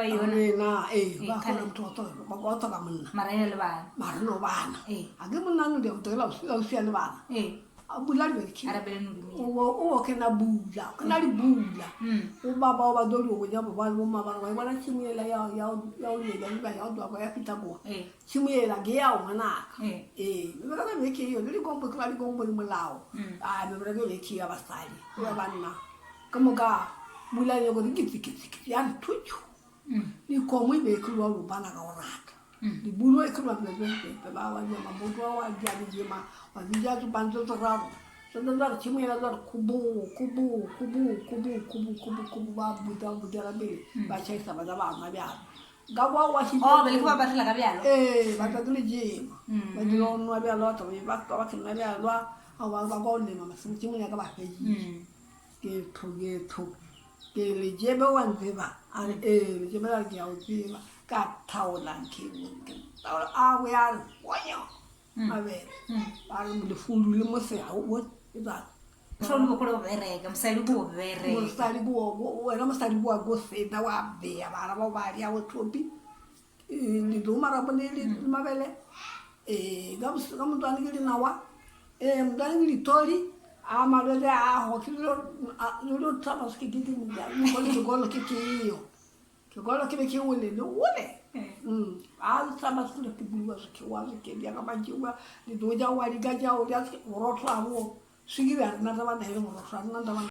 ba yona Rena ee Ee, ba khale. kgona motho wa tloga- wa wa tloga monna mara ena le bana mara no bana Ee. a ke monna no dia motho la usia le bana ee a bula di a rabele nodumile o o ke na bula ke na di bula Mm. o ba ba ba do di go ja ba bo ma ba wa bona tshimo ela ya ya ya o le ya ba ya do ya fita go ee tshimo ela ke ya o ngwanaka ee ee me bereko be ke yo le dikombo ke ba dikombo le molao Mm. a me bereko be ke ya basadi ya banna ka moka bula ye gore ke ke ke ya re thuthu Mm. dikgomo e be e kgolwa go bana ka go rata Mm. dibulo e kgolwa pepepepe ba wa ja maboto a wa ja dijema wa bija tsopantse tse raro tsone tsa re tšhimo ela tsa re kubu kubu kubu kubu kubu kubu kubu ba buta butela pele ba tšhaisa ba tla ba nwa bjalo ka kwa wa oh bele ke ba batlela ka bjalo ee ba tla ke le jema Mm. ba dira go nwa bjalo ba tla ba ba ba nwa bjalo a ba ba kwa o lema masimo tšhimo ya ka ba feditše Mm. ke tho ke tho ke lejebe wa ntseba a re ee lejebe la re ke a o tseba ka thaola ke ke thaola a bo ya re bonyo mabele Mm. ba re lefulu le mosea o bone e tsana mosadi o kgone go bereka mosadi ko bereka mosadi ko wena mosadi wa ko feta wa beya bana bao ba di ya go thopi le marapo le le mabele ee ka mos- ka motswane ke dinawa ee motswane ke ditholi a malwetse a go ke lo thama se ke ke sekolo ke ke yo sekolo ke be ke ole le ole a tshama se ke bua se ke wa se ke dia ka matšiwa le do ja wa di ka ja o ja borotho a bo swikiri a rena taba na e le borotho a rena taba.